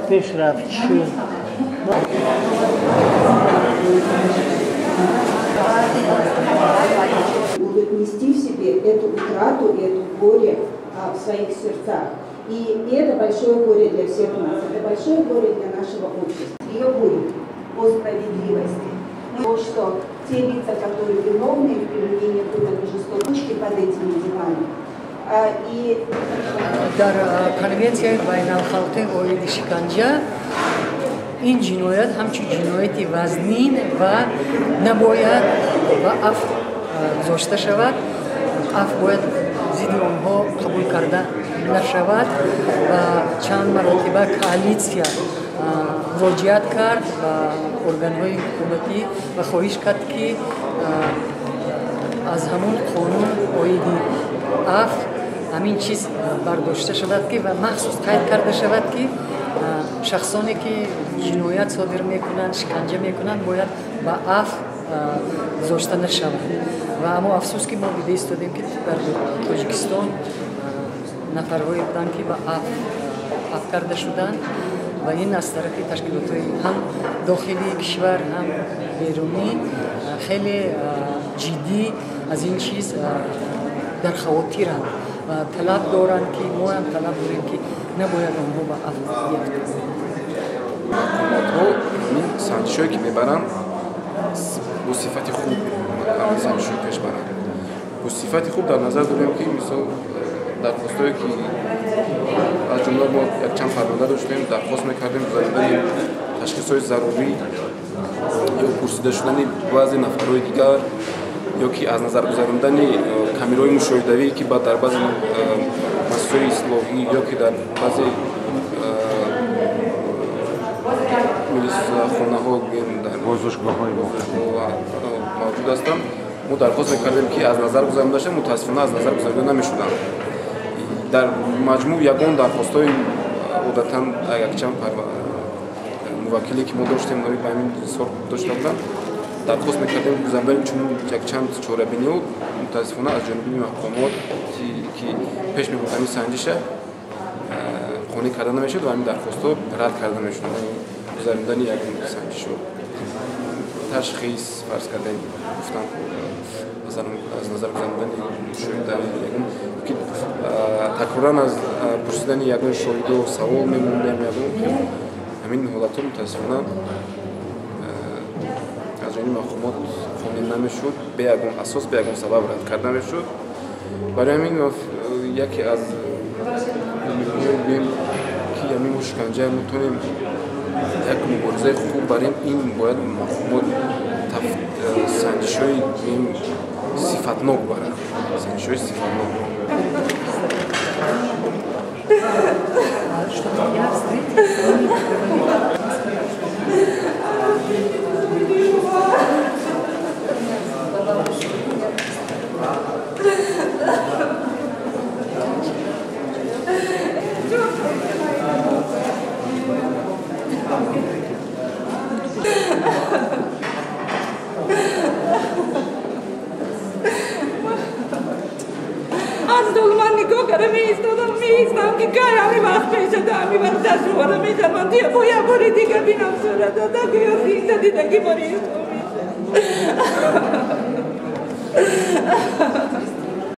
Пешрафт шуд. Будут нести в себе эту утрату и это горе в своих сердцах. И это большое горе для всех нас, это большое горе для нашего общества. Ее будет по справедливости. То, что те лица, которые виновны в применении пыток и жестокости под этими делами. И дар конвенсияи байналхалқӣ оиди шиканҷа ин ҷиноят ҳамчун ҷинояти вазнин ва набояд ба афв гузошта шавад. Афв бояд зидди онҳо қабул карда нашавад ва чанд маротиба коалитсия муроҷиат кард ба органҳои ҳукуматӣ ва хоҳиш кард, ки аз ҳамон қонун оиди афв ҳамин чиз бардошта шавад, ки ва махсус қайд карда шавад, ки шахсоне ки ҷиноят содир мекунанд, шиканҷа мекунанд, бояд ба афв гузошта нашаванд. Ва аммо афсӯс, ки мо дида истодем, ки дар Тоҷикистон нафарҳое буданд, ки ба афв карда шуданд ва ин аз тарафи ташкилотҳои ҳам дохилии кишвар, ҳам берунӣ хеле ҷиддӣ аз ин чиз дар хавотиранд ва талаб доранд, ки мо ҳам талаб дорем, ки набояд онҳо ба афв биафтанд. Мақомотҳо ин санҷишҳое ки мебаранд, бо сифати хуб санҷишҳо пеш баранд. Бо сифати хуб дар назар дорем, ки мисол дархостҳое ки аз ҷумла мо якчанд парванда доштем, дархост мекардем гузарондани ташхисҳои зарурӣ ё пурсида шудани баъзе нафарҳои дигар ё ки аз назар гузарондани камераҳои мушоҳидавӣ, ки дар баъзе муассисаҳои ислоҳӣ ё ки дар баъзе милисхонаҳо, дар боздоштгоҳҳои мавҷуд ҳастанд, мо дархост мекардем, ки аз назар гузаронда шаванд. Мутаассифона, аз назар гузаронида намешуданд. Дар маҷмӯъ ягон дархостҳои одатан якчанд муваккиле ки мо доштем, ба ҳамин сор дошта буданд, дархост мекардем гузарондани чунин якчанд чорабиниҳо, мутаассифона, аз ҷониби мақомот, ки пеш мебурдани санҷиша, қонеъ карда намешуд ва ҳамин дархостҳо рад карда мешуданд. Гузарондани ягон санҷишҳо, ташхис, фарз кардем, гуфтам, аз назар гузарондани мушоҳидаи ягон ки такроран аз пурсидани ягон шоҳидо савол мемондем, ягон ҳамин ҳолатҳо мутаассифона аз ҷониби мақомот қонеъ намешуд, бе ягон асос, бе ягон сабаб рад карда мешуд. Барои ҳамин яке аз умедҳое, ки ҳамин мо шиканҷа метавонем як муборизаи хуб барем, ин бояд мақомот санҷишҳои сифатнок барад, санҷишҳои сифатнок. Чтобы я встретила. Аз дол ман нигоҳ карда меистодам, меистам, ки кай ҳами вақт мешада, ҳами вақт чашмора мешад, ман бо як бори дига бинам суратата, гӯё зинда дидаги бори меша.